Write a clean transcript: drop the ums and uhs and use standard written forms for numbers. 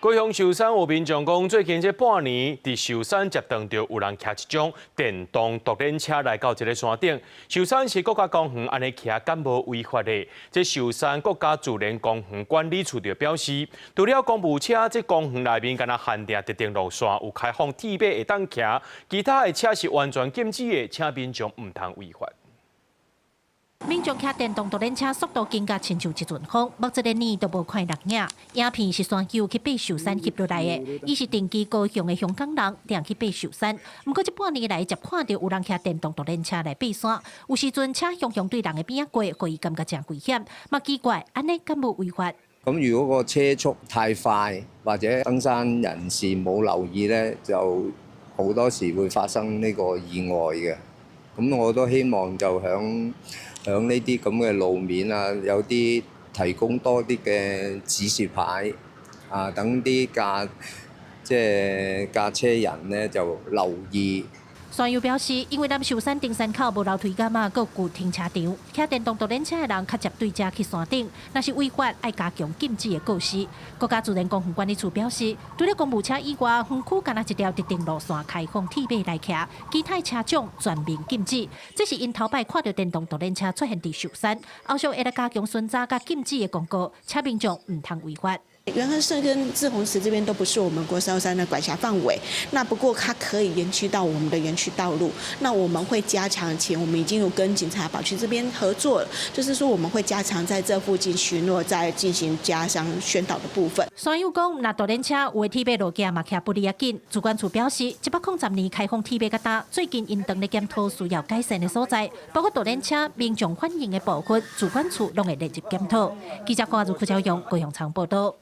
高雄壽山有民眾講，最近這半年，佇壽山接當著有人騎這種電動獨輪車來到這个山頂。壽山市國家公園按呢騎敢無違法的？這壽山國家自然公園管理處就表示，除了公務車，這公園內面干焦限定特定路線有開放鐵馬會當騎，其他的車是完全禁止的，請民眾毋通違法。民眾騎電動獨輪車速度緊甲親像一陣風，目一个年都無看人影。影片是山友去爬壽山翕落來的，伊是定居高雄的香港人，定去爬壽山。毋過這半年來，才看著有人騎電動獨輪車來爬山，有時陣車雄雄對人的邊仔過，予伊感覺誠危險。嘛奇怪，按呢敢無違法？咁如果個車速太快，或者登山人士冇留意咧，就好多時會發生呢個意外嘅。咁我都希望就響呢啲咁嘅路面啊，有啲提供多啲嘅指示牌啊，等啲駕即係駕車人呢就留意。山友表示，因為南壽山登山口無樓梯桿仔，閣有停車場，騎電動獨輪車的人較捷對遮去山頂，若是違法，愛加強禁止的告示。國家自然公園管理處表示，除了公務車以外，園區干焦一條特定路線開放鐵馬來騎，其他車種全面禁止。這是𪜶頭擺看著電動獨輪車出現佇壽山，後續會來加強巡查佮禁止的公告，請民眾毋通違法。元亨社跟滯洪池這邊都不是我們國壽山的管轄範圍，那不過它可以延續到我們的園區道路。那我們會加強，前我們已經有跟警察保區這邊合作，就是說我們會加強在這附近巡邏，再進行加強宣導的部分。山友講，若獨輪車有的鐵馬路徑嘛，騎不離仔緊。自管處表示，110年開放鐵馬到今，最近𪜶當咧檢討需要改善的所在，包括獨輪車民眾反映的部分，自管處攏會列入檢討。記者郭阿如、柯昭勇高雄場報道。